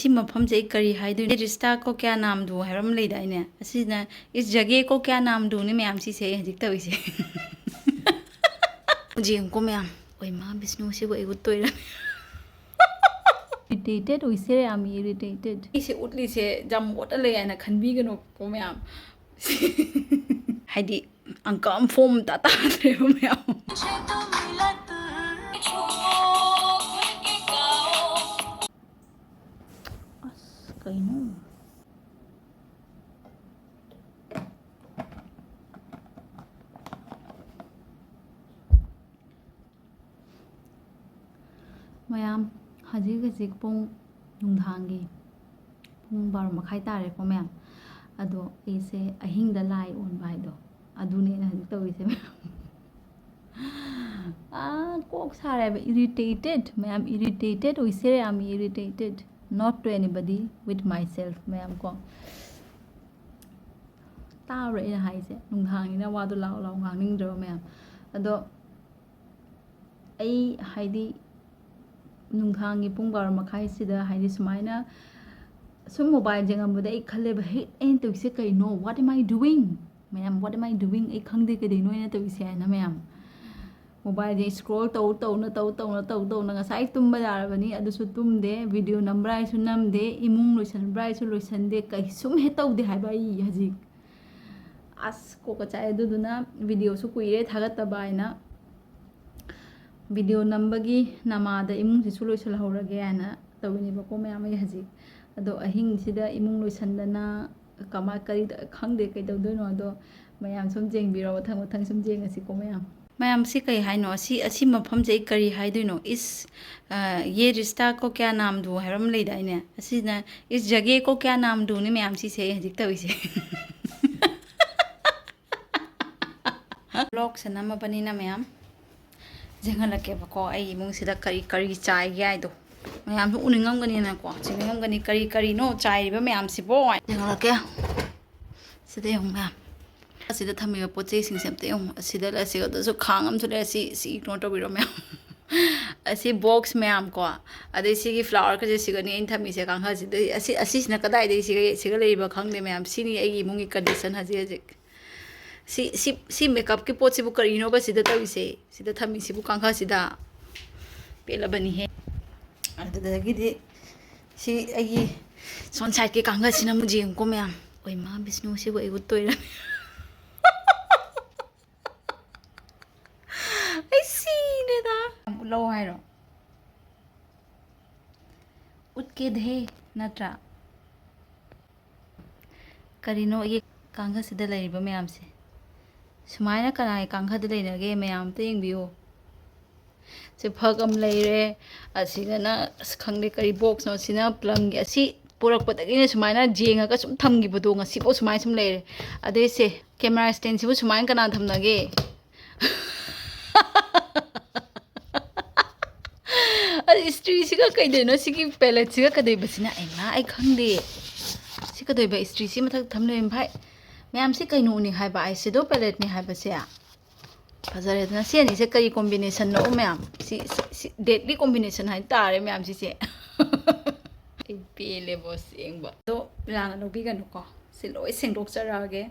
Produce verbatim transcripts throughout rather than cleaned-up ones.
ꯁꯤ ꯃꯐꯝꯁꯦ ꯑꯩ ꯀꯔꯤ ꯍꯥꯏꯗꯣꯏꯅꯣ? ꯔꯤꯁꯇꯥ ꯀꯣ ꯀꯌꯥ ꯅꯥꯝꯗꯨ ꯍꯥꯏꯕ ꯑꯃ ꯂꯩꯗꯥꯏꯅꯦ? ꯑꯁꯤꯅ ꯏꯁ ꯖꯒꯦ ꯀꯣ ꯀꯌꯥ ꯅꯥꯝꯗꯨꯅꯤ ꯃꯌꯥꯝ, ꯁꯤꯁꯦ ꯑꯩ ꯍꯧꯖꯤꯛ ꯇꯧꯔꯤꯁꯦ꯫ ꯍꯧꯖꯤꯛ ꯌꯦꯡꯉꯨꯀꯣ ꯃꯌꯥꯝ, ꯑꯣꯏ ꯃꯥ ꯕꯤꯁꯅꯨꯁꯤꯕꯨ ꯑꯩ ꯎꯠꯇꯣꯏꯔꯥ? Irritated ꯑꯣꯏꯁꯤꯔꯦ, I'm irritated. ꯑꯩꯁꯦ ꯎꯠꯂꯤꯁꯦ ꯌꯥꯝ ꯑꯣꯠꯂ ꯂꯩ ꯍꯥꯏꯅ ꯈꯟꯕꯤꯒꯅꯨꯀꯣ ꯃꯌꯥꯝ꯫ ꯍꯥꯏꯗꯤ ꯑꯪꯀ ꯑꯃ ꯐꯣꯝ ꯑꯝꯇ ꯇꯥꯗ꯭ꯔꯦꯕ ꯃꯌꯥꯝ꯫ ꯑꯁ ꯀꯩꯅꯣ? ꯃꯌꯥꯝ, ꯍꯧꯖꯤꯛ ꯍꯧꯖꯤꯛ ꯄꯨꯡ, ꯅꯨꯡꯗꯥꯡꯒꯤ ꯄꯨꯡ ꯕꯥꯔꯣ ꯃꯈꯥꯏ ꯇꯥꯔꯦꯀꯣ ꯃꯌꯥꯝ꯫ ꯑꯗꯣ ꯑꯩꯁꯦ ꯑꯍꯤꯡꯗ ꯂꯥꯏ ꯑꯣꯟꯕ ꯍꯥꯏꯗꯣ, ꯑꯗꯨꯅꯦ ꯑꯩꯅ ꯍꯧꯖꯤꯛ ꯇꯧꯔꯤꯁꯦ ꯃꯌꯥꯝ꯫ ꯑꯥ, ꯀꯣꯛ ꯁꯥꯔꯦꯕ, irritated ꯃꯌꯥꯝ, irritated ꯑꯣꯏꯁꯤꯔꯦ, I'm irritated, not to anybody, with myself ꯃꯌꯥꯝ ꯀꯣ꯫ ꯇꯥꯕ꯭ꯔꯥ ꯑꯩꯅ ꯍꯥꯏꯁꯦ? ꯅꯨꯡꯗꯥꯡꯅꯤꯅ ꯋꯥꯗꯣ ꯂꯥꯎ ꯂꯥꯎ ꯉꯥꯡꯅꯤꯡꯗ꯭ꯔꯕ ꯃꯌꯥꯝ꯫ ꯑꯗꯣ ꯑꯩ ꯍꯥꯏꯗꯤ ꯅꯨꯡꯗꯥꯡꯒꯤ ꯄꯨꯡ ꯕꯥꯔꯣ ꯃꯈꯥꯏꯁꯤꯗ ꯍꯥꯏꯗꯤ ꯁꯨꯃꯥꯏꯅ ꯁꯨꯝ mobile ꯌꯦꯡꯉꯝꯕꯗ ꯑꯩ ꯈꯜꯂꯦꯕ, "ꯍꯦ, ꯑꯩꯅ ꯇꯧꯔꯤꯁꯦ ꯀꯩꯅꯣ? What am I doing?" ꯃꯌꯥꯝ, "What am I doing? ꯑꯩ ꯈꯪꯗꯦ ꯀꯩꯗꯧꯅꯣ ꯑꯩꯅ ꯇꯧꯔꯤꯁꯦ" ꯍꯥꯏꯅ ꯃꯌꯥꯝ꯫ Mobileꯁꯦ scroll ꯇꯧ ꯇꯧꯅ, ꯇꯧ ꯇꯧꯅ, ꯇꯧ ꯇꯧꯅ ꯉꯁꯥꯏ ꯇꯨꯝꯕ ꯌꯥꯔꯕꯅꯤ, ꯑꯗꯨꯁꯨ ꯇꯨꯝꯗꯦ꯫ Video ꯅꯝꯕ꯭ꯔꯥ ꯍꯥꯏꯁꯨ ꯅꯝꯗꯦ, ꯏꯃꯨꯡ ꯂꯣꯏꯁꯟꯕ꯭ꯔꯥ ꯍꯥꯏꯁꯨ ꯂꯣꯏꯁꯟꯗꯦ, ꯀꯩꯁꯨꯝ ꯍꯦꯛ ꯇꯧꯗꯦ ꯍꯥꯏꯕ ꯑꯩ ꯍꯧꯖꯤꯛ꯫ ꯑꯁ, ꯀꯣꯛꯀ ꯆꯥꯛꯑꯦ꯫ ꯑꯗꯨꯗꯨꯅ videoꯁꯨ ꯀꯨꯏꯔꯦ ꯊꯥꯒꯠꯇꯕ ꯍꯥꯏꯅ꯫ Video ꯅꯝꯕꯒꯤ ꯅꯃꯥꯗ ꯏꯃꯨꯡꯁꯤꯁꯨ ꯂꯣꯏꯁꯤꯜꯍꯧꯔꯒꯦ ꯍꯥꯏꯅ ꯇꯧꯔꯤꯅꯦꯕꯀꯣ ꯃꯌꯥꯝ ꯑꯩ ꯍꯧꯖꯤꯛ꯫ ꯑꯗꯣ ꯑꯍꯤꯡꯁꯤꯗ ꯏꯃꯨꯡ ꯂꯣꯏꯁꯟꯗꯅ ꯀꯃꯥꯏ-, ꯀꯔꯤ ꯈꯪꯗꯦ ꯀꯩꯗꯧꯗꯣꯏꯅꯣ꯫ ꯑꯗꯣ ꯃꯌꯥꯝ ꯁꯨꯝ ꯌꯦꯡꯕꯤꯔꯣ, ꯃꯊꯪ ꯃꯊꯪ ꯁꯨꯝ ꯌꯦꯡꯉꯁꯤꯀꯣ ꯃꯌꯥꯝ꯫ ꯃꯌꯥꯝ, ꯁꯤ ꯀꯩ ꯍꯥꯏꯅꯣ? ꯑꯁꯤ, ꯑꯁꯤ ꯃꯐꯝꯁꯦ ꯑꯩ ꯀꯔꯤ ꯍꯥꯏꯗꯣꯏꯅꯣ? ꯏꯁ, ꯑ, "ꯌꯦ ꯔꯤꯁꯇꯥ ꯀꯣ ꯀꯌꯥ ꯅꯥꯝꯗꯨ" ꯍꯥꯏꯕ ꯑꯃ ꯂꯩꯗꯥꯏꯅꯦ? ꯑꯁꯤꯅ "ꯏꯁ ꯖꯒꯦ ꯀꯣ ꯀꯌꯥ ꯅꯥꯝꯗꯨꯅꯤ" ꯃꯌꯥꯝ, ꯁꯤꯁꯦ ꯑꯩ ꯍꯧꯖꯤꯛ ꯇꯧꯔꯤꯁꯦ꯫ Vlogꯁꯦ ꯅꯝꯃꯕꯅꯤꯅ ꯃꯌꯥꯝ ꯌꯦꯡꯍꯜꯂꯛꯀꯦꯕꯀꯣ, ꯑꯩ ꯏꯃꯨꯡꯁꯤꯗ ꯀꯔꯤ ꯀꯔꯤ ꯆꯥꯏꯒꯦ ꯍꯥꯏꯗꯣ꯫ ꯃꯌꯥꯝꯁꯨ ꯎꯅꯤꯡꯉꯝꯒꯅꯤꯅꯀꯣ, ꯆꯤꯡꯅꯤꯡꯉꯝꯒꯅꯤ, "ꯀꯔꯤ ꯀꯔꯤꯅꯣ ꯆꯥꯏꯔꯤꯕ ꯃꯌꯥꯝꯁꯤꯕꯣ?" ꯌꯦꯡꯍꯜꯂꯛꯀꯦ꯫ ꯁꯤꯗ ꯌꯦꯡꯉꯨ ꯃꯌꯥꯝ, ꯑꯁꯤꯗ ꯊꯝꯃꯤꯕ ꯄꯣꯠ ꯆꯩꯁꯤꯡꯁꯦ ꯑꯝꯇ ꯌꯦꯡꯉꯨ꯫ ꯑꯁꯤꯗ, ꯑꯁꯤꯗꯁꯨ ꯈꯥꯡ ꯑꯃꯁꯨ ꯂꯩꯔꯦ꯫ ꯁꯤ, ꯁꯤ ignore ꯇꯧꯕꯤꯔꯣ ꯃꯌꯥꯝ꯫ ꯑꯁꯤ ꯕꯣꯛꯁ ꯃꯌꯥꯝ ꯀꯣ, ꯑꯗꯩ ꯁꯤꯒꯤ ꯐ꯭ꯂꯥꯋꯔꯒꯁꯦ ꯁꯤꯒꯅꯤ ꯑꯩꯅ ꯊꯝꯃꯤꯁꯦ ꯀꯥꯡꯈꯜꯁꯤꯗ꯫ ꯑꯁꯤ, ꯑꯁꯤꯁꯤꯅ ꯀꯗꯥꯏꯗꯒꯤ ꯁꯤꯒ, ꯁꯤꯒ ꯂꯩꯔꯤꯕ ꯈꯪꯗꯦ ꯃꯌꯥꯝ꯫ ꯁꯤꯅꯤ ꯑꯩꯒꯤ ꯏꯃꯨꯡꯒꯤ ꯀꯟꯗꯤꯁꯟ ꯍꯧꯖꯤꯛ ꯍꯧꯖꯤꯛ꯫ ꯁꯤ, ꯁꯤ, ꯁꯤ ꯃꯦꯀꯞꯀꯤ ꯄꯣꯠꯁꯤꯕꯨ ꯀꯔꯤꯅꯣꯕ ꯁꯤꯗ ꯇꯧꯔꯤꯁꯦ? ꯁꯤꯗ ꯊꯝꯃꯤꯁꯤꯕꯨ ꯀꯥꯡꯈꯜꯁꯤꯗ? ꯄꯦꯜꯂꯕꯅꯤꯍꯦ꯫ ꯑꯗꯨꯗꯒꯤꯗꯤ ꯁꯤ ꯑꯩꯒꯤ ꯁꯣꯝ ꯁꯥꯏꯠꯀꯤ ꯀꯥꯡꯈꯜꯁꯤꯅ ꯑꯃꯨꯛ ꯌꯦꯡꯉꯨꯀꯣ ꯃꯌꯥꯝ꯫ ꯑꯣꯏꯃꯥ ꯕꯤꯁꯅꯨ, ꯁꯤꯕꯨ ꯑꯩ ꯎꯠꯇꯣꯏꯔ? ꯑꯩ ꯁꯤꯔꯦꯗ꯫ ꯌꯥꯝ ꯎꯠꯂꯧ ꯍꯥꯏꯔꯣ? ꯎꯠꯀꯦꯗꯍꯦ, ꯅꯠꯇ꯭ꯔꯥ? ꯀꯔꯤꯅꯣ ꯑꯩꯒꯤ ꯀꯥꯡꯈꯜꯁꯤꯗ ꯂꯩꯔꯤꯕ ꯃꯌꯥꯝꯁꯦ? ꯁꯨꯃꯥꯏꯅ ꯀꯅꯥꯒꯤ ꯀꯥꯡꯈꯜꯗ ꯂꯩꯅꯒꯦ? ꯃꯌꯥꯝ ꯑꯝꯇ ꯌꯦꯡꯕꯤꯌꯨ꯫ ꯁꯤ ꯐꯛ ꯑꯃ ꯂꯩꯔꯦ꯫ ꯑꯁꯤꯗꯅ ꯑꯁ ꯈꯪꯗꯦ ꯀꯔꯤ ꯕꯣꯛꯁꯅꯣ꯫ ꯁꯤꯅ ꯄ꯭ꯂꯝꯒꯤ꯫ ꯑꯁꯤ ꯄꯨꯔꯛꯄꯗꯒꯤꯅꯦ ꯁꯨꯃꯥꯏꯅ ꯌꯦꯡꯉꯒ ꯁꯨꯝ ꯊꯝꯈꯤꯕꯗꯣ ꯉꯁꯤꯐꯥꯎ ꯁꯨꯃꯥꯏꯅ ꯁꯨꯝ ꯂꯩꯔꯦ꯫ ꯑꯗꯩꯁꯦ ꯀꯦꯃꯦꯔꯥ ꯁ꯭ꯇꯦꯟꯁꯤꯕꯨ ꯁꯨꯃꯥꯏꯅ ꯀꯅꯥ ꯊꯝꯅꯒꯦ? ꯑꯗꯨ ꯏꯁꯇ꯭ꯔꯤꯁꯤꯒ ꯀꯩꯗꯣꯏꯅꯣ? ꯁꯤꯒꯤ ꯄꯦꯂꯦꯠꯁꯤꯒ ꯀꯩꯗꯣꯏꯕꯁꯤꯅ? ꯑꯩ ꯃꯥ, ꯑꯩ ꯈꯪꯗꯦ꯫ ꯁꯤ ꯀꯩꯗꯣꯏꯕ? ꯏꯁꯇ꯭ꯔꯤꯁꯤ ꯃꯊꯛ ꯊꯝ ꯂꯩꯔꯝ ꯚꯥꯏ꯫ ꯃꯌꯥꯝꯁꯤ ꯀꯩꯅꯣꯅꯤ ꯍꯥꯏꯕ? ꯑꯥꯏ ꯁꯦꯗꯣ ꯄꯦꯂꯦꯠꯅꯤ ꯍꯥꯏꯕꯁꯦ꯫ ꯐꯖꯔꯦꯗꯅ꯫ ꯁꯤ ꯑꯅꯤꯁꯦ ꯀꯔꯤ ꯀꯣꯝꯕꯤꯅꯦꯁꯟꯅꯣ ꯃꯌꯥꯝ? ꯁꯤ, ꯁꯤ, ꯁꯤ ꯗꯦꯠꯂꯤ ꯀꯣꯝꯕꯤꯅꯦꯁꯟ ꯍꯥꯏ ꯇꯥꯔꯦ ꯃꯌꯥꯝ ꯁꯤꯁꯦ꯫ ꯑꯩ ꯄꯦꯜꯂꯦꯕꯣ ꯑꯁꯦꯡꯕ꯫ ꯑꯗꯣ ꯏꯔꯥꯅ ꯂꯧꯕꯤꯒꯅꯨꯀꯣ꯫ ꯁꯤ ꯂꯣꯏ ꯁꯦꯡꯗꯣꯛꯆꯔꯛꯑꯒꯦ꯫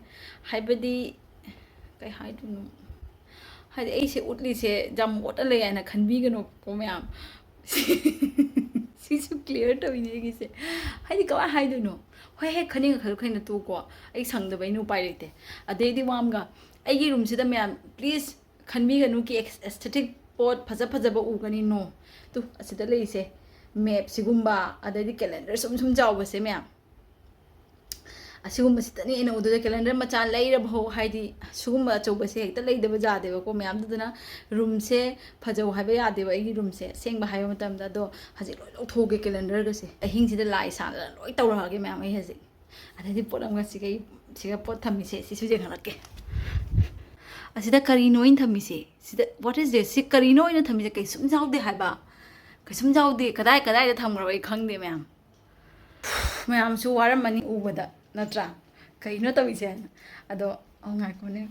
ꯍꯥꯏꯕꯗꯤ ꯀꯩ ꯍꯥꯏꯗꯣꯏꯅꯣ? ꯍꯥꯏꯗꯤ ꯑꯩꯁꯦ ꯎꯠꯂꯤꯁꯦ ꯌꯥꯝ ꯃꯣꯠꯅ ꯂꯩ ꯍꯥꯏꯅ ꯈꯟꯕꯤꯒꯅꯨꯀꯣ ꯃꯌꯥꯝ꯫ ꯁꯤꯁꯨ ꯀ꯭ꯂꯤꯌꯥꯔ ꯇꯧꯔꯤꯅꯦ ꯑꯩꯒꯤꯁꯦ꯫ ꯍꯥꯏꯗꯤ ꯀꯃꯥꯏꯅ ꯍꯥꯏꯗꯣꯏꯅꯣ? ꯍꯣꯏ, ꯍꯦꯛ ꯈꯟꯅꯤꯡꯉ ꯈꯜꯂꯨ, ꯈꯟꯅ ꯇꯣꯛꯀꯣ꯫ ꯑꯩ ꯁꯪꯗꯕꯩꯅꯦ, ꯎꯄꯥꯏ ꯂꯩꯇꯦ꯫ ꯑꯗꯩꯗꯤ ꯋꯥ ꯑꯃꯒ, ꯑꯩꯒꯤ ꯔꯨꯝꯁꯤꯗ ꯃꯌꯥꯝ ꯄ꯭ꯂꯤꯖ ꯈꯟꯕꯤꯒꯅꯨ ꯀꯤ ꯑꯦꯁꯊꯦꯇꯤꯛ ꯄꯣꯠ ꯐꯖ ꯐꯖꯕ ꯎꯒꯅꯤ, ꯅꯣ꯫ ꯇꯨ, ꯑꯁꯤꯗ ꯂꯩꯔꯤꯁꯦ ꯃꯦꯞꯁꯤꯒꯨꯝꯕ, ꯑꯗꯩꯗꯤ ꯀꯦꯂꯦꯟꯗꯔ ꯁꯨꯝ ꯁꯨꯝ ꯆꯥꯎꯕꯁꯦ ꯃꯌꯥꯝ꯫ ꯑꯁꯤꯒꯨꯝꯕꯁꯤꯗꯅꯤ ꯑꯩꯅ ꯎꯗꯣꯏꯁꯦ꯫ ꯀꯦꯂꯦꯟꯗꯔ ꯃꯆꯥ ꯂꯩꯔꯕ ꯍꯣ, ꯍꯥꯏꯗꯤ ꯁꯤꯒꯨꯝꯕ ꯑꯆꯧꯕꯁꯦ ꯍꯦꯛꯇ ꯂꯩꯗꯕ ꯌꯥꯗꯦꯕꯀꯣ ꯃꯌꯥꯝꯗꯨꯗꯅ꯫ ꯔꯨꯝꯁꯦ ꯐꯖꯧ ꯍꯥꯏꯕ ꯌꯥꯗꯦꯕ ꯑꯩꯒꯤ ꯔꯨꯝꯁꯦ, ꯑꯁꯦꯡꯕ ꯍꯥꯏꯕ ꯃꯇꯝꯗ꯫ ꯑꯗꯣ ꯍꯧꯖꯤꯛ ꯂꯣꯏ ꯂꯧꯊꯣꯛꯑꯒꯦ ꯀꯦꯂꯦꯟꯗꯔꯒꯁꯦ꯫ ꯑꯍꯤꯡꯁꯤꯗ ꯂꯥꯏ ꯁꯥꯗꯅ ꯂꯣꯏ ꯇꯧꯔꯛꯑꯒꯦ ꯃꯌꯥꯝ ꯑꯩ ꯍꯧꯖꯤꯛ꯫ ꯑꯗꯩꯗꯤ ꯄꯣꯠ ꯑꯃꯒ ꯁꯤꯒ ꯑꯩ-, ꯁꯤꯒ ꯄꯣꯠ ꯊꯝꯃꯤꯁꯦ ꯁꯤꯁꯨ ꯌꯦꯡꯍꯜꯂꯛꯀꯦ꯫ ꯑꯁꯤꯗ ꯀꯔꯤꯅꯣ ꯑꯩꯅ ꯊꯝꯃꯤꯁꯦ? ꯁꯤꯗ, what is this? ꯁꯤ ꯀꯔꯤꯅꯣ ꯑꯩꯅ ꯊꯝꯃꯤꯁꯦ? ꯀꯩꯁꯨꯝ ꯌꯥꯎꯗꯦ ꯍꯥꯏꯕ꯫ ꯀꯩꯁꯨꯝ ꯌꯥꯎꯗꯦ꯫ ꯀꯗꯥꯏ ꯀꯗꯥꯏꯗ ꯊꯝꯈ꯭ꯔꯕ ꯑꯩ ꯈꯪꯗꯦ ꯃꯌꯥꯝ꯫ ꯃꯌꯥꯝꯁꯨ ꯋꯥꯔꯝꯃꯅꯤ ꯎꯕꯗ, ꯅꯠꯇ꯭ꯔꯥ? ꯀꯩꯅꯣ ꯇꯧꯔꯤꯁꯦ ꯍꯥꯏꯅ꯫ ꯑꯗꯣ, ꯑꯣ, ꯉꯥꯏꯈꯣꯅꯦ꯫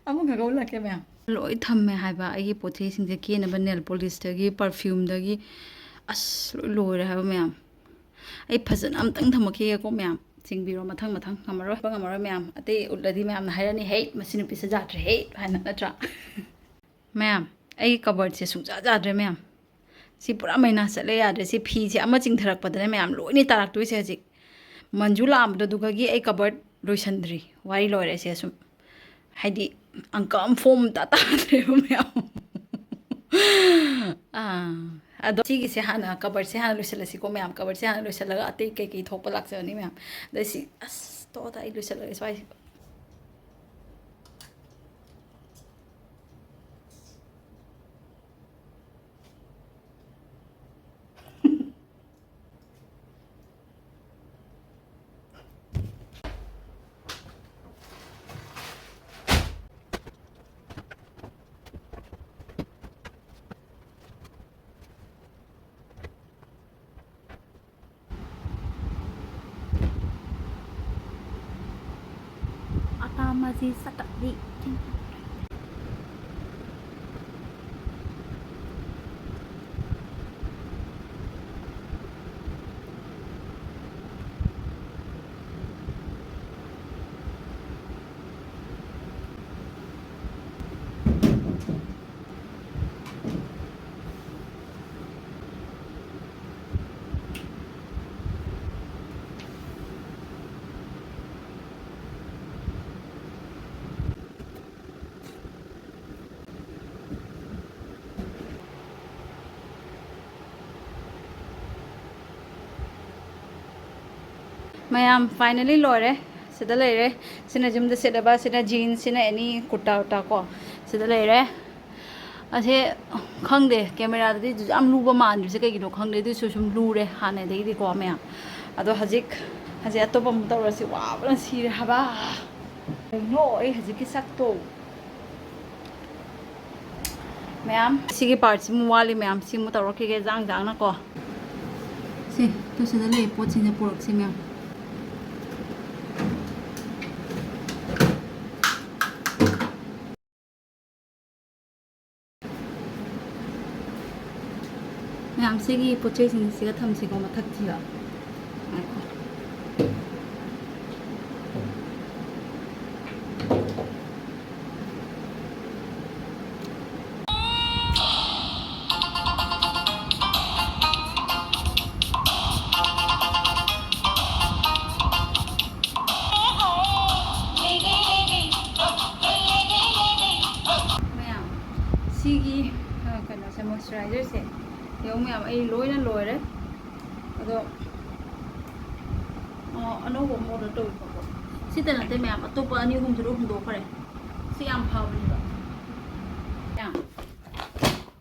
ꯑꯃꯨꯛ ꯉꯥꯏꯈꯣ, ꯂꯥꯛꯀꯦ ꯃꯌꯥꯝ꯫ ꯂꯣꯏ ꯊꯝꯃꯦ ꯍꯥꯏꯕ, ꯑꯩꯒꯤ ꯄꯣꯠ ꯆꯩꯁꯤꯡꯁꯦ ꯀꯦꯅꯕ, ꯅꯦꯜ ꯄꯣꯂꯤꯁꯇꯒꯤ, ꯄꯔꯐ꯭ꯌꯨꯝꯗꯒꯤ꯫ ꯑꯁ, ꯂꯣꯏ ꯂꯣꯏꯔꯦ ꯍꯥꯏꯕ ꯃꯌꯥꯝ꯫ ꯑꯩ ꯐꯖꯅ ꯑꯝꯇꯪ ꯊꯝꯃꯛꯈꯤꯒꯦꯀꯣ ꯃꯌꯥꯝ꯫ ꯆꯤꯡꯕꯤꯔꯣ ꯃꯊꯪ ꯃꯊꯪ꯫ ꯉꯝꯃꯔꯣꯏ ꯍꯥꯏꯕ ꯉꯝꯃꯔꯣꯏ ꯃꯌꯥꯝ꯫ ꯑꯇꯩ ꯎꯠꯂꯗꯤ ꯃꯌꯥꯝꯅ ꯍꯥꯏꯔꯅꯤ, "ꯍꯩ, ꯃꯁꯤ ꯅꯨꯄꯤꯁꯦ ꯌꯥꯗ꯭ꯔꯦ ꯍꯩ" ꯍꯥꯏꯅ, ꯅꯠꯇ꯭ꯔꯥ? ꯃꯌꯥꯝ, ꯑꯩꯒꯤ ꯀꯕꯔꯠꯁꯦ ꯁꯨꯡꯆꯥ ꯌꯥꯗ꯭ꯔꯦ ꯃꯌꯥꯝ꯫ ꯁꯤ ꯄꯨꯔꯥ ꯃꯩꯅꯥ ꯆꯠꯂꯦ, ꯌꯥꯗ꯭ꯔꯦ꯫ ꯁꯤ ꯐꯤꯁꯦ ꯑꯃ ꯆꯤꯡꯊꯔꯛꯄꯗꯅꯦ ꯃꯌꯥꯝ ꯂꯣꯏꯅ ꯇꯥꯔꯛꯇꯣꯏꯁꯦ ꯍꯧꯖꯤꯛ꯫ ꯃꯟꯖꯨ ꯂꯥꯛꯑꯝꯕꯗꯣ ꯑꯗꯨꯒꯒꯤ ꯑꯩ ꯀꯕꯔꯠ ꯂꯣꯏꯁꯟꯗ꯭ꯔꯤ꯫ ꯋꯥꯔꯤ ꯂꯣꯏꯔꯦ ꯁꯦ ꯁꯨꯝ꯫ ꯍꯥꯏꯗꯤ, ꯑꯪꯀ ꯑꯃ ꯐꯣꯝ ꯑꯝꯇ ꯇꯥꯗ꯭ꯔꯦꯕ ꯃꯌꯥꯝ꯫ ꯑꯥ, ꯑꯗꯣ ꯁꯤꯒꯤꯁꯦ ꯍꯥꯟꯅ, ꯀꯕꯔꯁꯦ ꯍꯥꯟꯅ ꯂꯣꯏꯁꯤꯜꯂꯁꯤꯀꯣ ꯃꯌꯥꯝ꯫ ꯀꯕꯔꯁꯦ ꯍꯥꯟꯅ ꯂꯣꯏꯁꯤꯜꯂꯒ ꯑꯇꯩ ꯀꯩꯀꯩ ꯊꯣꯛꯄ ꯂꯥꯛꯆꯔꯅꯤ ꯃꯌꯥꯝ꯫ ꯑꯗꯩ ꯁꯤ, ꯑꯁ, ꯇꯣꯛꯑꯣꯗ, ꯑꯩ ꯂꯣꯏꯁꯤꯜꯂꯒꯦ ꯁ꯭ꯋꯥꯏꯁꯦ꯫ ꯑꯇꯥ ꯃꯁꯤ ꯁꯇꯛꯗꯤ꯫ ꯃꯌꯥꯝ, finally ꯂꯣꯏꯔꯦ꯫ ꯁꯤꯗ ꯂꯩꯔꯦ꯫ ꯁꯤꯅ ꯌꯨꯝꯗ ꯁꯦꯠꯅꯕ, ꯁꯤꯅ jeans, ꯁꯤꯅ any ꯀꯨꯔꯇꯥ ꯎꯔꯇꯥ ꯀꯣ꯫ ꯁꯤꯗ ꯂꯩꯔꯦ꯫ ꯑꯁꯦ, ꯈꯪꯗꯦ, cameraꯗꯗꯤ ꯌꯥꯝ ꯂꯨꯕ ꯃꯥꯟꯗ꯭ꯔꯤꯁꯦ ꯀꯩꯒꯤꯅꯣ ꯈꯪꯗꯦ, ꯑꯗꯨꯏꯁꯨ ꯁꯨꯝ ꯂꯨꯔꯦ ꯍꯥꯟꯅꯗꯒꯤꯗꯤꯀꯣ ꯃꯌꯥꯝ꯫ ꯑꯗꯣ ꯍꯧꯖꯤꯛ, ꯍꯧꯖꯤꯛ ꯑꯇꯣꯞꯄ ꯑꯃꯨꯛ ꯇꯧꯔꯁꯤ, ꯋꯥꯕꯅ ꯁꯤꯔꯦ ꯍꯥꯏꯕ꯫ ꯀꯩꯅꯣ ꯑꯩ ꯍꯧꯖꯤꯛꯀꯤ ꯁꯛꯇꯣ꯫ ꯃꯌꯥꯝ, ꯁꯤꯒꯤ partꯁꯤꯃꯨꯛ ꯋꯥꯠꯂꯤ ꯃꯌꯥꯝ, ꯁꯤꯃꯨꯛ ꯇꯧꯔꯛꯈꯤꯒꯦ ꯖꯥꯡ ꯖꯥꯡꯅꯀꯣ꯫ ꯁꯦ, ꯇꯨ ꯁꯤꯗ ꯂꯩ ꯄꯣꯠꯁꯤꯡꯁꯦ ꯄꯨꯔꯛꯁꯤ ꯃꯌꯥꯝ꯫ ꯁꯤꯒꯤ ꯄꯣꯠ ꯆꯩꯁꯤꯡꯁꯤꯒ ꯊꯝꯁꯤꯀꯣ, ꯃꯊꯛꯁꯤꯗ꯫ ꯉꯥꯏꯈꯣ꯫ ꯃꯌꯥꯝ, ꯁꯤꯒꯤ, ꯑ, ꯀꯩꯅꯣꯁꯦ, moisturizerꯁꯦ ꯌꯦꯡꯉꯨ ꯃꯌꯥꯝ, ꯑꯩ ꯂꯣꯏꯅ ꯂꯣꯏꯔꯦ꯫ ꯑꯗꯣ, ꯑ, ꯑꯅꯧꯕ ꯑꯃ order ꯇꯧꯋꯦꯕꯀꯣ꯫ ꯁꯤꯇ ꯅꯠꯇꯦ ꯃꯌꯥꯝ, ꯑꯇꯣꯞꯄ ꯑꯅꯤ ꯑꯍꯨꯝꯁꯨ ꯂꯣꯏ ꯍꯨꯟꯗꯣꯛꯈ꯭ꯔꯦ꯫ ꯁꯤ ꯌꯥꯝ ꯐꯕꯅꯦꯕ꯫ ꯃꯌꯥꯝ,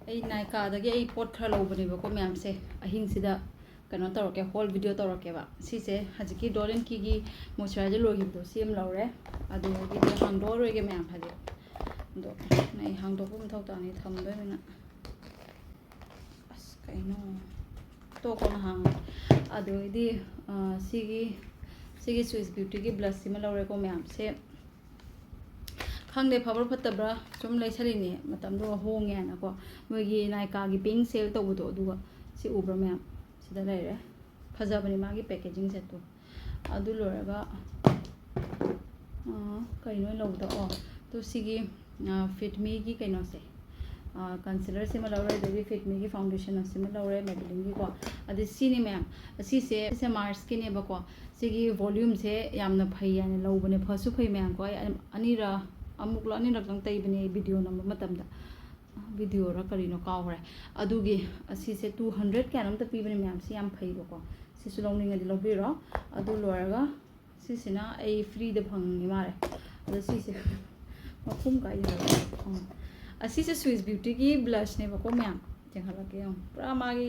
ꯑꯩ Nykaaꯗꯒꯤ ꯑꯩ ꯄꯣꯠ ꯈꯔ ꯂꯧꯕꯅꯦꯕꯀꯣ ꯃꯌꯥꯝꯁꯦ꯫ ꯑꯍꯤꯡꯁꯤꯗ ꯀꯩꯅꯣ ꯇꯧꯔꯛꯀꯦ, haul video ꯇꯧꯔꯛꯀꯦꯕ꯫ ꯁꯤꯁꯦ ꯍꯧꯖꯤꯛꯀꯤ Dot and Keyꯒꯤ moisturizer ꯂꯣꯏꯈꯤꯕꯗꯣ, ꯁꯤ ꯑꯃ ꯂꯧꯔꯦ꯫ ꯑꯗꯨꯗꯒꯤꯗꯤ ꯍꯥꯡꯗꯣꯛꯑꯔꯣꯏꯒꯦ ꯃꯌꯥꯝ, ꯍꯧꯖꯤꯛ꯫ ꯑꯗꯣ ꯑꯩ ꯍꯥꯡꯗꯣꯛꯄ ꯃꯊꯧ ꯇꯥꯅꯤ, ꯊꯝꯗꯣꯏꯅꯤꯅ꯫ ꯑꯁ, ꯀꯩꯅꯣ? ꯇꯣꯛ, ꯀꯣꯟꯅ ꯍꯥꯡꯉꯒꯦ꯫ ꯑꯗꯨꯗꯩꯗꯤ, ꯑ, ꯁꯤꯒꯤ, ꯁꯤꯒꯤ Swiss Beautyꯒꯤ blushꯁꯤꯃ ꯂꯧꯔꯦꯀꯣ ꯃꯌꯥꯝꯁꯦ꯫ ꯈꯪꯗꯦ, ꯐꯕ꯭ꯔꯥ ꯐꯠꯇꯕ꯭ꯔꯥ, ꯁꯨꯝ ꯂꯩꯁꯜꯂꯤꯅꯦ, ꯃꯇꯝꯗꯨꯒ ꯍꯣꯡꯉꯦ ꯍꯥꯏꯅꯀꯣ꯫ ꯃꯣꯏꯒꯤ Nykaaꯒꯤ pink sale ꯇꯧꯕꯗꯣ, ꯑꯗꯨꯒ ꯁꯤ ꯎꯕ꯭ꯔꯥ ꯃꯌꯥꯝ? ꯁꯤꯗ ꯂꯩꯔꯦ꯫ ꯐꯖꯕꯅꯦ ꯃꯥꯒꯤ packaging setꯇꯣ꯫ ꯑꯗꯨ ꯂꯣꯏꯔꯒ, ꯑ, ꯀꯩꯅꯣ ꯑꯣꯏꯅ ꯂꯧꯕꯗꯣ? ꯑꯣ, ꯑꯗꯨ ꯁꯤꯒꯤ, ꯑ, Fit Meꯒꯤ ꯀꯩꯅꯣꯁꯦ, ꯑ, concealerꯁꯤꯃ ꯂꯧꯔꯦ, ꯑꯗꯒꯤ Fit Meꯒꯤ foundation ꯑꯁꯤꯃ ꯂꯧꯔꯦ, Maybellineꯒꯤꯀꯣ꯫ ꯑꯗꯩ ꯁꯤꯅꯤ ꯃꯌꯥꯝ, ꯑꯁꯤꯁꯦ, ꯁꯤꯁꯦ Marsꯀꯤꯅꯦꯕꯀꯣ꯫ ꯁꯤꯒꯤ volumeꯁꯦ ꯌꯥꯝꯅ ꯐꯩ ꯍꯥꯏꯅ ꯂꯧꯕꯅꯦ, ꯐꯁꯨ ꯐꯩ ꯃꯌꯥꯝꯀꯣ꯫ ꯑꯩ ꯑꯅꯤꯔ, ꯑꯃꯨꯛꯂ ꯑꯅꯤꯔꯛꯇꯪ ꯇꯩꯕꯅꯦ ꯑꯩ video ꯅꯝꯕ ꯃꯇꯝꯗ꯫ Videoꯔ ꯀꯔꯤꯅꯣ ꯀꯥꯎꯈ꯭ꯔꯦ꯫ ꯑꯗꯨꯒꯤ ꯑꯁꯤꯁꯦ two hundred ꯀꯌꯥꯅꯣꯝꯇ ꯄꯤꯕꯅꯦ ꯃꯌꯥꯝ, ꯁꯤ ꯌꯥꯝ ꯐꯩꯕꯀꯣ꯫ ꯁꯤꯁꯨ ꯂꯧꯅꯤꯡꯉꯗꯤ ꯂꯧꯕꯤꯔꯣ꯫ ꯑꯗꯨ ꯂꯣꯏꯔꯒ ꯁꯤꯁꯤꯅ ꯑꯩ freeꯗ ꯐꯪꯉꯤ ꯃꯥꯜꯂꯦ꯫ ꯑꯗꯣ ꯁꯤꯁꯦ ꯃꯈꯨꯝ ꯀꯥꯏ ꯌꯥꯔꯦ꯫ ꯎꯝ꯫ ꯑꯁꯤꯁꯦ Swiss Beautyꯒꯤ blushꯅꯦꯕꯀꯣ ꯃꯌꯥꯝ꯫ ꯌꯦꯡꯍꯜꯂꯛꯀꯦ ꯌꯦꯡꯉꯣ꯫ ꯄꯨꯔꯥ ꯃꯥꯒꯤ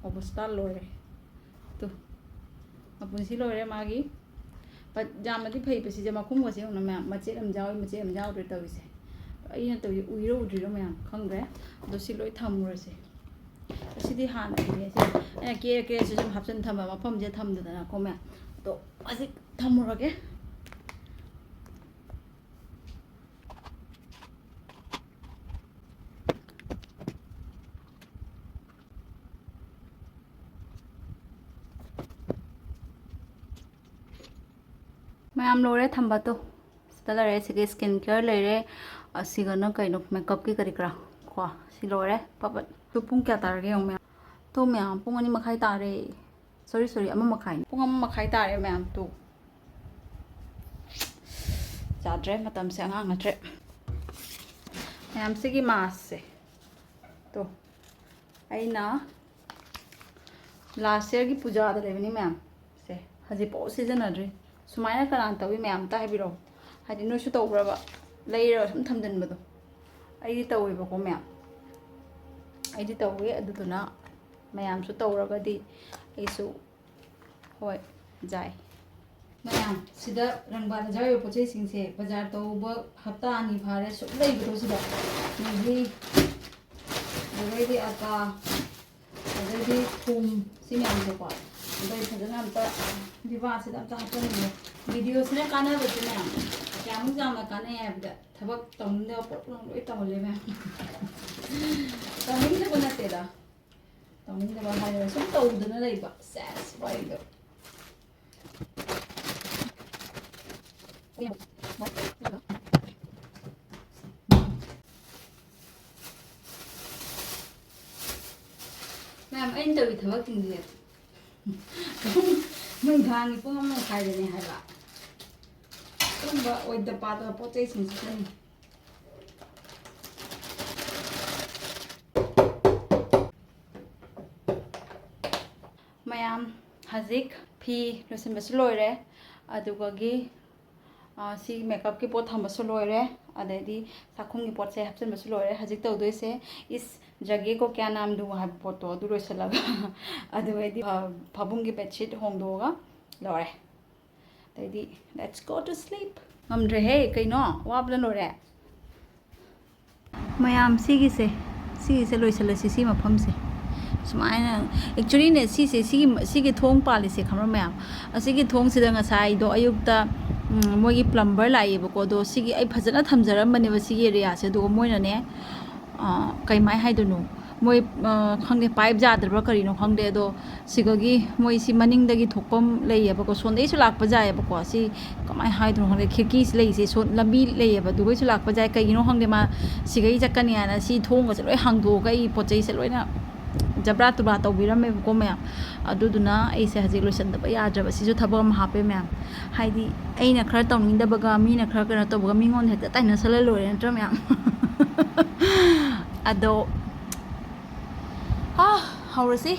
ꯑꯣꯕꯁꯇꯥ ꯂꯣꯏꯔꯦ꯫ ꯇꯨ꯫ ꯃꯄꯨꯟꯁꯤ ꯂꯣꯏꯔꯦ ꯃꯥꯒꯤ꯫ But ꯌꯥꯝꯅꯗꯤ ꯐꯩꯕ ꯁꯤꯁꯦ, ꯃꯈꯨꯝꯒꯁꯦ ꯌꯦꯡꯉꯨꯅ ꯃꯌꯥꯝ꯫ ꯃꯆꯦꯠ ꯑꯃ ꯌꯥꯎꯏ, ꯃꯆꯦꯠ ꯑꯃ ꯌꯥꯎꯗ꯭ꯔꯦ ꯇꯧꯔꯤꯁꯦ꯫ ꯑꯩꯅ ꯇꯧꯔꯤ ꯎꯏꯔ ꯎꯗ꯭ꯔꯤꯔ ꯃꯌꯥꯝ ꯈꯪꯗ꯭ꯔꯦ꯫ ꯑꯗꯣ ꯁꯤ ꯂꯣꯏ ꯊꯝꯃꯨꯔꯁꯦ꯫ ꯑꯁꯤꯗꯤ ꯍꯥꯟꯅꯒꯤꯅꯦ꯫ ꯁꯤ ꯑꯩꯅ ꯀꯦꯔ ꯀꯦꯔ ꯁꯤ ꯁꯨꯝ ꯍꯥꯞꯆꯤꯟ ꯊꯝꯕ ꯃꯐꯝꯁꯦ ꯊꯝꯗꯗꯅꯀꯣ ꯃꯌꯥꯝ꯫ ꯑꯗꯣ ꯑꯁꯤ ꯊꯝꯃꯨꯔꯒꯦ꯫ ꯃꯌꯥꯝ ꯂꯣꯏꯔꯦ ꯊꯝꯕ ꯇꯣ꯫ ꯁꯤꯗ ꯂꯩꯔꯦ, ꯁꯤꯒꯤ ꯁ꯭ꯀꯤꯟ ꯀꯦꯌꯔ ꯂꯩꯔꯦ, ꯑꯁꯤꯒꯅ ꯀꯩꯅꯣ, ꯃꯦꯀꯞꯀꯤ ꯀꯔꯤ ꯀꯔꯥ ꯀꯣ꯫ ꯁꯤ ꯂꯣꯏꯔꯦ ꯄꯕꯠ꯫ ꯑꯗꯣ ꯄꯨꯡ ꯀꯌꯥ ꯇꯥꯔꯒꯦ ꯌꯦꯡꯉꯣ ꯃꯌꯥꯝ꯫ ꯇꯣ ꯃꯌꯥꯝ, ꯄꯨꯡ ꯑꯅꯤ ꯃꯈꯥꯏ ꯇꯥꯔꯦ꯫ ꯁꯣꯔꯤ ꯁꯣꯔꯤ, ꯑꯃ ꯃꯈꯥꯏꯅꯤ꯫ ꯄꯨꯡ ꯑꯃ ꯃꯈꯥꯏ ꯇꯥꯔꯦ ꯃꯌꯥꯝ꯫ ꯇꯣ ꯌꯥꯗ꯭ꯔꯦ, ꯃꯇꯝꯁꯦ ꯑꯉꯥꯡ ꯅꯠꯇ꯭ꯔꯦ꯫ ꯃꯌꯥꯝ, ꯁꯤꯒꯤ ꯃꯥꯁꯁꯦ ꯇꯣ ꯑꯩꯅ ꯂꯥꯁ ꯌꯔꯒꯤ ꯄꯨꯖꯥꯗ ꯂꯩꯕꯅꯤ ꯃꯌꯥꯝ꯫ ꯁꯦ, ꯍꯧꯖꯤꯛꯐꯥꯎ ꯁꯤꯖꯤꯟꯅꯗ꯭ꯔꯤ꯫ ꯁꯨꯃꯥꯏꯅ ꯀꯅꯥꯅ ꯇꯧꯏ ꯃꯌꯥꯝ? ꯑꯝꯇ ꯍꯥꯏꯕꯤꯔꯛꯑꯣ꯫ ꯍꯥꯏꯗꯤ ꯅꯣꯏꯁꯨ ꯇꯧꯕ꯭ꯔꯕ? ꯂꯩꯔꯒ ꯁꯨꯝ ꯊꯝꯖꯤꯟꯕꯗꯣ꯫ ꯑꯩꯗꯤ ꯇꯧꯋꯦꯕꯀꯣ ꯃꯌꯥꯝ꯫ ꯑꯩꯗꯤ ꯇꯧꯋꯦ꯫ ꯑꯗꯨꯗꯨꯅ ꯃꯌꯥꯝꯁꯨ ꯇꯧꯔꯒꯗꯤ ꯑꯩꯁꯨ, ꯍꯣꯏ, ꯌꯥꯏ꯫ ꯃꯌꯥꯝ, ꯁꯤꯗ ꯔꯪꯕꯥꯗ ꯌꯥꯎꯔꯤꯕ ꯄꯣꯠ ꯆꯩꯁꯤꯡꯁꯦ ꯕꯖꯥꯔ ꯇꯧꯕ ꯍꯞꯇꯥ ꯑꯅꯤ ꯐꯥꯔꯦ ꯁꯨꯝ ꯂꯩꯕꯗꯣ ꯁꯤꯗ꯫ ꯃꯦꯒꯤ, ꯑꯗꯩꯗꯤ ꯑꯇꯥ, ꯑꯗꯩꯗꯤ ꯊꯨꯝ, ꯁꯤ ꯃꯌꯥꯝꯁꯦꯀꯣ꯫ ꯑꯗꯩ ꯐꯖꯅ ꯑꯝꯇ ꯗꯤꯕꯥꯁꯤꯗ ꯑꯝꯇ ꯍꯥꯞꯆꯟꯒꯦ꯫ ꯚꯤꯗꯤꯑꯣꯁꯤꯅ ꯀꯥꯟꯅꯕꯁꯦ ꯃꯌꯥꯝ, ꯀꯌꯥꯃꯨꯛ ꯌꯥꯝꯅ ꯀꯥꯟꯅꯩ ꯍꯥꯏꯕꯗ, ꯊꯕꯛ ꯇꯧꯅꯤꯡꯗꯕ ꯄꯣꯠ ꯄꯨꯝꯅꯃꯛ ꯂꯣꯏ ꯇꯧꯍꯜꯂꯦ ꯃꯌꯥꯝ꯫ ꯇꯧꯅꯤꯡꯗꯕ ꯅꯠꯇꯦꯗ, ꯇꯧꯅꯤꯡꯗꯕ ꯍꯥꯏꯔꯒ ꯁꯨꯝ ꯇꯧꯗꯅ ꯂꯩꯕ꯫ ꯁꯦꯁ, ꯋꯥꯔꯤꯗꯣ꯫ ꯃꯌꯥꯝ, ꯑꯩꯅ ꯇꯧꯔꯤ ꯊꯕꯛꯁꯤꯡꯁꯦ ꯄꯨꯡ, ꯅꯨꯡꯗꯥꯡꯒꯤ ꯄꯨꯡ ꯑꯃ ꯃꯈꯥꯏꯗꯅꯦ ꯍꯥꯏꯕ꯫ ꯑꯗꯨꯝꯕ ꯑꯣꯏꯗ ꯄꯥꯗꯕ ꯄꯣꯠ ꯆꯩꯁꯤꯡꯁꯤꯗꯅꯤ꯫ ꯃꯌꯥꯝ, ꯍꯧꯖꯤꯛ ꯐꯤ ꯂꯣꯏꯁꯤꯟꯕꯁꯨ ꯂꯣꯏꯔꯦ, ꯑꯗꯨꯒꯒꯤ, ꯑ, ꯁꯤ ꯃꯦꯀꯞꯀꯤ ꯄꯣꯠ ꯊꯝꯕꯁꯨ ꯂꯣꯏꯔꯦ, ꯑꯗꯩꯗꯤ ꯆꯥꯛꯈꯨꯝꯒꯤ ꯄꯣꯠꯁꯦ ꯍꯥꯞꯆꯤꯟꯕꯁꯨ ꯂꯣꯏꯔꯦ꯫ ꯍꯧꯖꯤꯛ ꯇꯧꯗꯣꯏꯁꯦ ꯏꯁ ꯖꯒꯦ ꯀꯣ ꯀꯌꯥ ꯅꯥꯝ ꯗꯨ ꯍꯥꯏꯕ ꯄꯣꯠꯇꯣ ꯑꯗꯨ ꯂꯣꯏꯁꯤꯜꯂꯒ ꯑꯗꯨꯒꯩꯗꯤ, ꯑ, ꯐꯃꯨꯡꯒꯤ ꯕꯦꯗꯁꯤꯠ ꯍꯣꯡꯗꯣꯛꯑꯒ ꯂꯣꯏꯔꯦ꯫ ꯑꯗꯩꯗꯤ let's go to sleep꯫ ꯉꯝꯗ꯭ꯔꯦꯍꯦ, ꯀꯩꯅꯣ? ꯋꯥꯕꯅ ꯂꯣꯏꯔꯦ꯫ ꯃꯌꯥꯝ, ꯁꯤꯒꯤꯁꯦ, ꯁꯤꯒꯤꯁꯦ ꯂꯣꯏꯁꯤꯜꯂꯁꯤ, ꯁꯤ ꯃꯐꯝꯁꯦ꯫ ꯁꯨꯃꯥꯏꯅ, actually ꯅꯦ, ꯁꯤꯁꯦ, ꯁꯤꯒꯤ, ꯁꯤꯒꯤ ꯊꯣꯡ ꯄꯥꯜꯂꯤꯁꯦ, ꯈꯪꯕ꯭ꯔꯥ ꯃꯌꯥꯝ? ꯑꯁꯤꯒꯤ ꯊꯣꯡꯁꯤꯗ ꯉꯁꯥꯏꯗꯣ ꯑꯌꯨꯛꯇ, ꯎꯝ, ꯃꯣꯏꯒꯤ plumber ꯂꯥꯛꯑꯦꯕꯀꯣ, ꯑꯗꯣ ꯁꯤꯒꯤ ꯑꯩ ꯐꯖꯅ ꯊꯝꯖꯔꯝꯕꯅꯦꯕ, ꯁꯤꯒꯤ areaꯁꯦ꯫ ꯑꯗꯨꯒ ꯃꯣꯏꯅꯅꯦ, ꯑ, ꯀꯩꯃꯥꯏ ꯍꯥꯏꯗꯣꯏꯅꯣ? ꯃꯣꯏ, ꯑ, ꯈꯪꯗꯦ, ꯄꯥꯏꯞ ꯌꯥꯗ꯭ꯔꯕ꯭ꯔꯥ ꯀꯔꯤꯅꯣ ꯈꯪꯗꯦ, ꯑꯗꯣ ꯁꯤꯒꯒꯤ ꯃꯣꯏꯁꯤ ꯃꯅꯤꯡꯗꯒꯤ ꯊꯣꯛꯐꯝ ꯂꯩꯌꯦꯕꯀꯣ, ꯁꯣꯝꯗꯒꯤꯁꯨ ꯂꯥꯛꯄ ꯌꯥꯏꯌꯦꯕꯀꯣ꯫ ꯁꯤ ꯀꯃꯥꯏꯅ ꯍꯥꯏꯗꯣꯏꯅꯣ ꯈꯪꯗꯦ, ꯈꯤꯔꯀꯤꯁꯤ ꯂꯩꯁꯦ, ꯁꯣꯝ ꯂꯝꯕꯤ ꯂꯩꯌꯦꯕ, ꯑꯗꯨꯒꯩꯁꯨ ꯂꯥꯛꯄ ꯌꯥꯏ꯫ ꯀꯩꯒꯤꯅꯣ ꯈꯪꯗꯦ, ꯃꯥ ꯁꯤꯒꯩ ꯆꯠꯀꯅꯤ ꯍꯥꯏꯅ ꯁꯤ ꯊꯣꯡꯒꯁꯦ ꯂꯣꯏ ꯍꯥꯡꯗꯣꯛꯑꯒ ꯑꯩ ꯄꯣꯠ ꯆꯩꯁꯦ ꯂꯣꯏꯅ ꯖꯕ꯭ꯔꯥ ꯇꯨꯕ꯭ꯔꯥ ꯇꯧꯕꯤꯔꯝꯃꯦꯕꯀꯣ ꯃꯌꯥꯝ꯫ ꯑꯗꯨꯗꯨꯅ ꯑꯩꯁꯦ ꯍꯧꯖꯤꯛ ꯂꯣꯏꯁꯟꯗꯕ ꯌꯥꯗ꯭ꯔꯕ꯫ ꯁꯤꯁꯨ ꯊꯕꯛ ꯑꯃ ꯍꯥꯞꯄꯦ ꯃꯌꯥꯝ꯫ ꯍꯥꯏꯗꯤ ꯑꯩꯅ ꯈꯔ ꯇꯧꯅꯤꯡꯗꯕꯒ ꯃꯤꯅ ꯈꯔ ꯀꯩꯅꯣ ꯇꯧꯕꯒ ꯃꯤꯉꯣꯟꯗ ꯍꯦꯛꯇ ꯇꯥꯏꯅꯁꯜꯂ ꯂꯣꯏꯔꯦ ꯅꯠꯇ꯭ꯔꯥ ꯃꯌꯥꯝ? ꯑꯗꯣ, ꯍꯥ, ꯍꯧꯔꯁꯤ꯫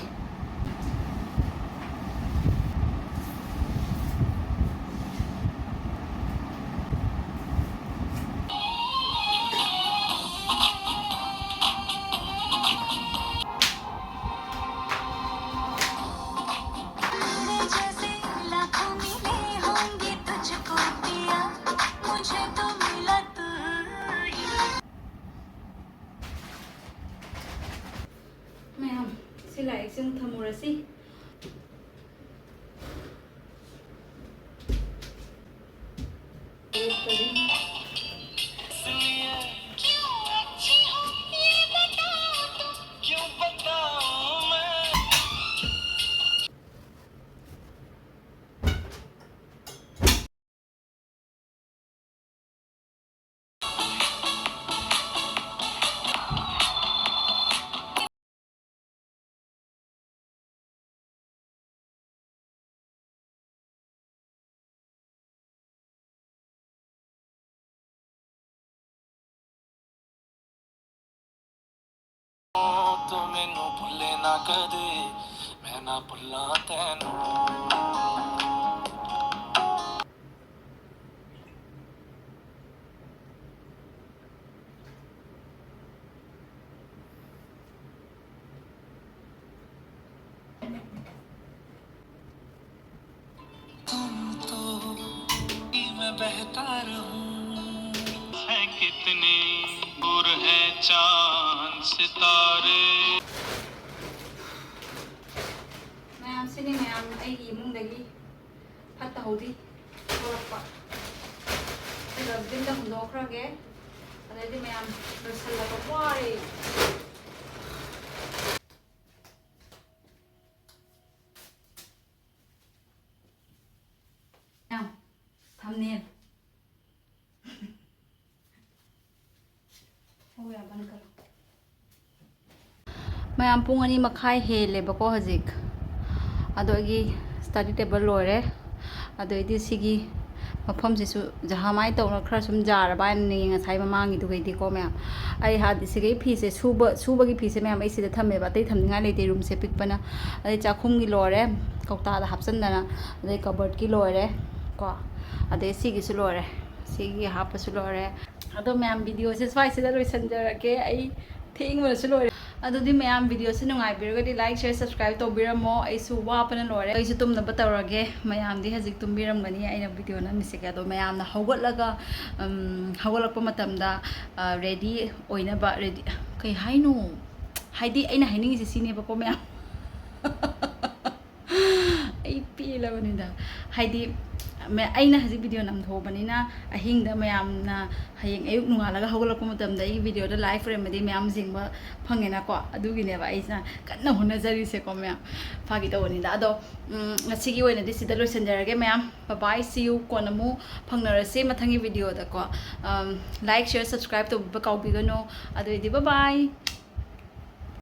ꯃꯌꯥꯝ, ꯁꯤ ꯂꯥꯏꯔꯤꯛꯁꯦ ꯑꯃꯨꯛ ꯊꯝꯃꯨꯔꯁꯤ꯫ ਤੂੰ ਮੈਨੂੰ ਭੁੱਲੇ ਨਾ ਕਦੇ, ਮੈਂ ਨਾ ਭੁੱਲਾਂ ਤੈਨੂੰ। तुम तो मैं बहता रहूं। है कितनी दूर है चांद सितारे। ꯃꯌꯥꯝ, ꯁꯤꯅꯤ ꯃꯌꯥꯝ ꯑꯩꯒꯤ ꯏꯃꯨꯡꯗꯒꯤ ꯐꯠꯇ ꯍꯥꯎꯗꯤ ꯊꯣꯛꯂꯛꯄ꯫ ꯑꯩ dustbin-ꯗ ꯍꯨꯟꯗꯣꯛꯈ꯭ꯔꯒꯦ꯫ ꯑꯗꯩꯗꯤ ꯃꯌꯥꯝ ꯂꯣꯏꯁꯜꯂꯒ ꯋꯥꯔꯦ꯫ ꯅꯦꯜ꯫ ꯍꯣꯏ, ꯌꯥꯝ ꯀꯟꯅ ꯀꯜꯂꯨ꯫ ꯃꯌꯥꯝ, ꯄꯨꯡ ꯑꯅꯤ ꯃꯈꯥꯏ ꯍꯦꯜꯂꯦꯕꯀꯣ ꯍꯧꯖꯤꯛ꯫ ꯑꯗꯣ ꯑꯩꯒꯤ study table ꯂꯣꯏꯔꯦ꯫ ꯑꯗꯩꯗꯤ ꯁꯤꯒꯤ ꯃꯐꯝꯁꯤꯁꯨ ꯖꯍꯥꯃꯥꯏ ꯇꯧꯅ ꯈꯔ ꯁꯨꯝ ꯌꯥꯔꯕ ꯍꯥꯏꯅ ꯉꯁꯥꯏ ꯃꯃꯥꯡꯒꯤꯗꯨꯒꯩꯗꯤꯀꯣ ꯃꯌꯥꯝ꯫ ꯑꯩ ꯍꯥꯏꯗꯤ ꯁꯤꯒꯤ ꯐꯤꯁꯦ ꯁꯨꯕ, ꯁꯨꯕꯒꯤ ꯐꯤꯁꯦ ꯃꯌꯥꯝ ꯑꯩ ꯁꯤꯗ ꯊꯝꯃꯦꯕ, ꯑꯇꯩ ꯊꯝꯅꯤꯡꯉꯥꯏ ꯂꯩꯇꯦ, roomꯁꯦ ꯄꯤꯛꯄꯅ꯫ ꯑꯗꯩ ꯆꯥꯛꯈꯨꯝꯒꯤ ꯂꯣꯏꯔꯦ, ꯀꯧꯇꯥꯗ ꯍꯥꯞꯆꯟꯗꯅ꯫ ꯑꯗꯩ cupboardꯀꯤ ꯂꯣꯏꯔꯦ ꯀꯣ꯫ ꯑꯗꯩ ꯁꯤꯒꯤꯁꯨ ꯂꯣꯏꯔꯦ, ꯁꯤꯒꯤ ꯍꯥꯞꯄꯁꯨ ꯂꯣꯏꯔꯦ꯫ ꯑꯗꯣ ꯃꯌꯥꯝ, videoꯁꯦ ꯁ꯭ꯋꯥꯏꯁꯤꯗ ꯂꯣꯏꯁꯤꯟꯖꯔꯒꯦ꯫ ꯑꯩ ꯊꯦꯡꯕꯅꯁꯨ ꯂꯣꯏꯔꯦ꯫ ꯑꯗꯨꯗꯤ ꯃꯌꯥꯝ, videoꯁꯦ ꯅꯨꯡꯉꯥꯏꯕꯤꯔꯒꯗꯤ like, share, subscribe ꯇꯧꯕꯤꯔꯝꯃꯣ꯫ ꯑꯩꯁꯨ ꯋꯥꯕꯅ ꯂꯣꯏꯔꯦ꯫ ꯑꯩꯁꯨ ꯇꯨꯝꯅꯕ ꯇꯧꯔꯒꯦ꯫ ꯃꯌꯥꯝꯗꯤ ꯍꯧꯖꯤꯛ ꯇꯨꯝꯕꯤꯔꯝꯒꯅꯤ ꯑꯩꯅ video ꯅꯝꯃꯤꯁꯤꯒꯤ꯫ ꯑꯗꯣ ꯃꯌꯥꯝꯅ ꯍꯧꯒꯠꯂꯒ, ꯎꯝ, ꯍꯧꯒꯠꯂꯛꯄ ꯃꯇꯝꯗ, ꯑ, ready ꯑꯣꯏꯅꯕ, ready, ꯀꯩ ꯍꯥꯏꯅꯣ? ꯍꯥꯏꯗꯤ ꯑꯩꯅ ꯍꯥꯏꯅꯤꯡꯉꯤꯁꯦ ꯁꯤꯅꯦꯕꯀꯣ ꯃꯌꯥꯝ꯫ ꯑꯩ ꯄꯦꯜꯂꯕꯅꯤꯗ꯫ ꯍꯥꯏꯗꯤ, ꯃ-, ꯑꯩꯅ ꯍꯧꯖꯤꯛ video ꯅꯝꯊꯣꯛꯑꯕꯅꯤꯅ, ꯑꯍꯤꯡꯗ ꯃꯌꯥꯝꯅ ꯍꯌꯦꯡ ꯑꯌꯨꯛ ꯅꯣꯡꯉꯥꯜꯂꯒ ꯍꯧꯒꯠꯂꯛꯄ ꯃꯇꯝꯗ ꯑꯩꯒꯤ videoꯗ live ꯑꯣꯏꯔꯝꯃꯗꯤ ꯃꯌꯥꯝ ꯌꯦꯡꯕ ꯐꯪꯉꯦꯅꯀꯣ꯫ ꯑꯗꯨꯒꯤꯅꯦꯕ ꯑꯩꯁꯤꯅ ꯀꯟꯅ ꯍꯣꯠꯅꯖꯔꯤꯁꯦꯀꯣ ꯃꯌꯥꯝ꯫ ꯐꯥꯒꯤ ꯇꯧꯕꯅꯤꯗ꯫ ꯑꯗꯣ, ꯎꯝ, ꯉꯁꯤꯒꯤ ꯑꯣꯏꯅꯗꯤ ꯁꯤꯗ ꯂꯣꯏꯁꯤꯟꯖꯔꯒꯦ ꯃꯌꯥꯝ꯫ Bye bye, see you꯫ ꯀꯣꯟꯅ ꯑꯃꯨꯛ ꯐꯪꯅꯔꯁꯦ ꯃꯊꯪꯒꯤ videoꯗꯀꯣ꯫ ꯎꯝ, like, share, subscribe ꯇꯧꯕꯤꯕ ꯀꯥꯎꯕꯤꯒꯅꯨ꯫ ꯑꯗꯨꯑꯣꯏꯗꯤ bye bye꯫